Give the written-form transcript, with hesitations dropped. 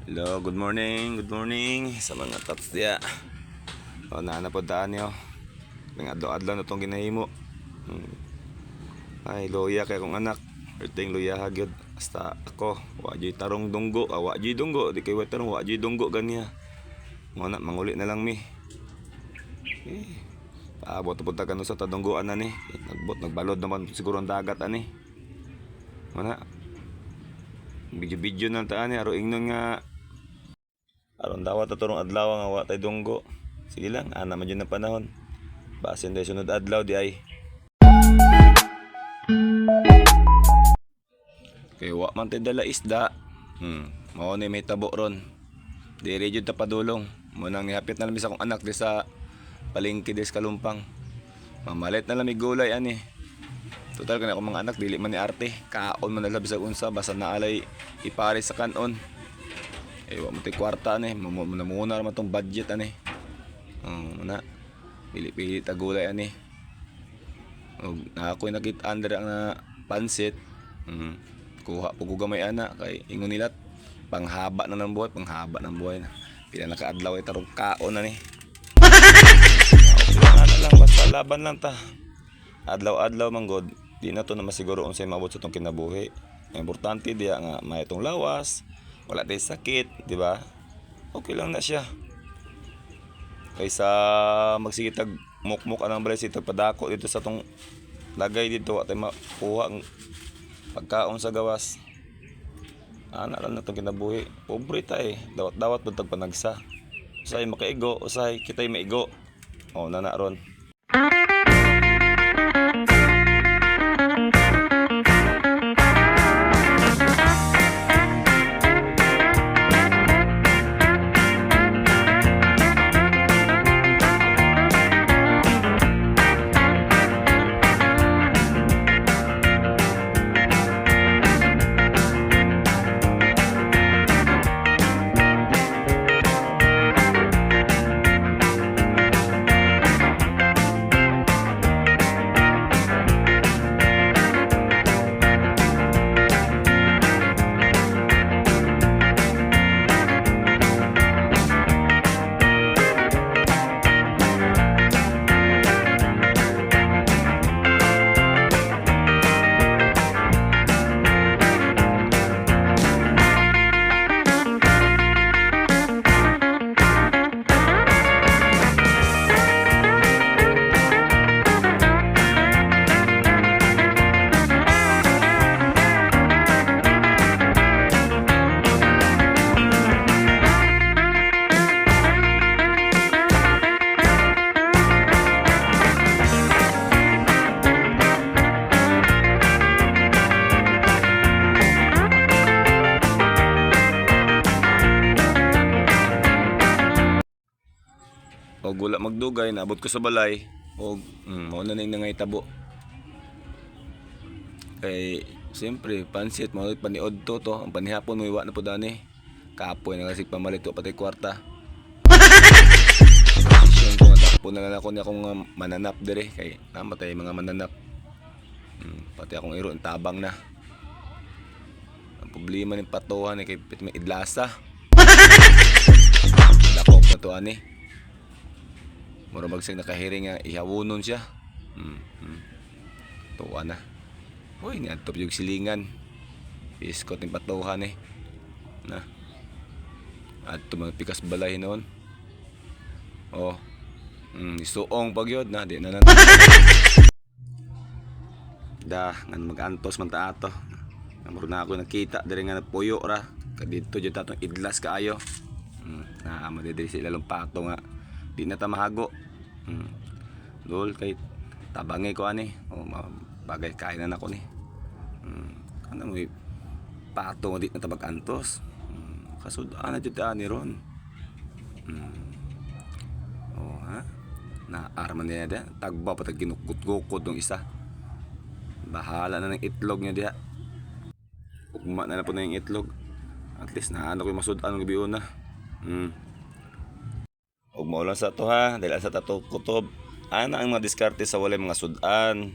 Hello, good morning sa mga tats diya. O, naa na po daan niyo. Nang adlaw-adlaw na itong ginahimo. Ay, loya kay akong anak. Perting loya hagyod. Basta ako, wa jud tarong dunggo, ah, wa jud dunggo, di kay wa tarong, wa jud dunggo ganiya. Mo na manguli na lang mi. Eh, paabot po ta kanu sa tadunggoan na ni. Nagbot, nagbalod naman siguro ang dagat ani. Mo na. Video-video na ta ani aron ingnon nga aron dawat atorong adlaw nga wa tay dunggo. Sige lang, ana man jud na panahon. Basin day sunod adlaw di ay. Kay wa man tay dala isda. Mao ni may tabo ron. Diri jud ta padulong. Mo nang nihapit na lang mi sa akong anak di sa palengke des Kalumpang. Mamalit na lang mi gulay ani. Total kana akong mga anak dili man ni arte. Kaon man nila bisag unsa basta naalay ipare sa kanon. Eh wa man tay kwarta ani, muna ra man tong budget ani. Oh, na. Pili-pili ta gulay ani. Og na ako'y nakit-an diri ang na pansit. Kuha po ko gamay ana kay ingon nila panghaba na ng buhay, panghaba ng buhay na. Pila na kaadlaw ay tarong kaon na ni. Okay lang, ana lang basta laban lang ta. Adlaw-adlaw man god, di na to na masiguro unsay maabot sa tong kinabuhi. Ang importante diya nga may itong lawas, wala tay sakit, di ba? Okay lang na siya. Kaysa magsige tag mukmuk anang balay sige tag padako dito sa tong lagay dito wa tay makuha ang pagkaon sa gawas. Ana lang na tong kinabuhi. Pobre ta eh. Dawat-dawat pud tag panagsa. Usahay makaigo, usahay kitay maigo. O nana ron. Og wala magdugay, naabot ko sa balay. Og mao na ning nangahitabo. Kay siyempre pansit mao paniod to to, ang panihapon mo iwa na po dani. Kapoy na kasi pamalit wa patay kwarta. Desisyon ko nga takbo na lang ako niya akong mananap dire kay namatay mga mananap. Pati akong iro ang tabang na. Ang problema ni patuhan eh, kay pit may idlasa. Dakop na to ani. Mura magsig nakahiring nga ihawunon siya. Tuwa na. Uy, niadto yung silingan. Iskot ni patuhan eh. Na. Adto mga pikas balay noon. Oh. Isuong pag yun na di na na. Da, ngan magantos man ta ato. Namro na ako nakita diri nga nagpuyo ra. Kadito jud atong idlas kaayo. Na diri sa ilalong pato nga di na ta mahago. Dol kay tabangi ko ani. O bagay kain na nako ni. Ano mo pato nga di na ta magantos. Kasud-an na jud ta ani ron. Oh ha. Na arman niya da. Tagba pa tag ginukot-gukod ng isa. Bahala na ng itlog niya diha. Ugma na lang po na yung itlog. At least naano ko yung masud-an ng gabi una. Ug mao lang sa to ha, dahil sa tato kutob. Ana ang mga diskarte sa walay mga sudan.